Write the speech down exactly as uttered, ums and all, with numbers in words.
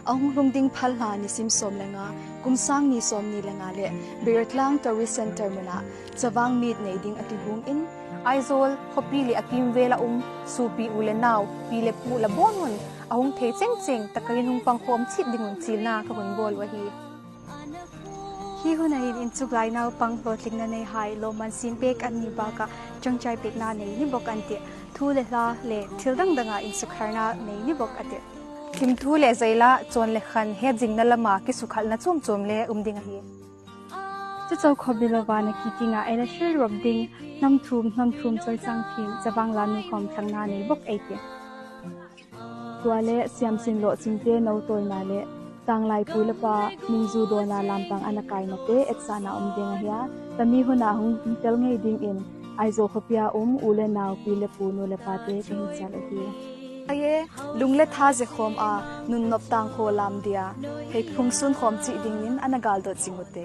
A hung tlung ding phal hla nisim sawm le nga, kum sang hni sawmhni le nga le Beirtlang Tourist Centre hmuna Chavang Meet nei ding a ti hung in, Aizawl khawpi le a kimvela um suopi u le nau, pi le pu la bawn hun a hung thei cheng cheng taka in hung pang khawm chiet ding hun chielna ka hung bawl u a hi. Hi huna hin inchuklai naupang hlawtlingna nei hai lawmman sin pek an ni bakah ṭawngṭai pekna nei ni bawk an tih. Thu le hla le thil dang danga insukharna nei ni bawk a tih. Thim thu le zaila chawn le khan he zingna lama kisukhalna chuom chuom le um ding a hi. Chu chau khawp ni lova na ki tinga ei la hril rawp ding, hnam thum, hnam thum chawisang thim, Chavang lanu khawm thlangna nei bawk ei tih. Tua le siamsin lawh chingte no tawina le tanglai pu le pa nungzu dawna lampang ana kaina te etsana um ding a hia. Tami huna hung tel ngei dingin Aizawl khawpia um u le nau, pi le pu, nu le pa te ka hung chal a hi. Aye, lung le tha ze khawm a, nun nop tang khaw lam dia, hei phung sun khawm chih dingin ana gal dawt ching u te.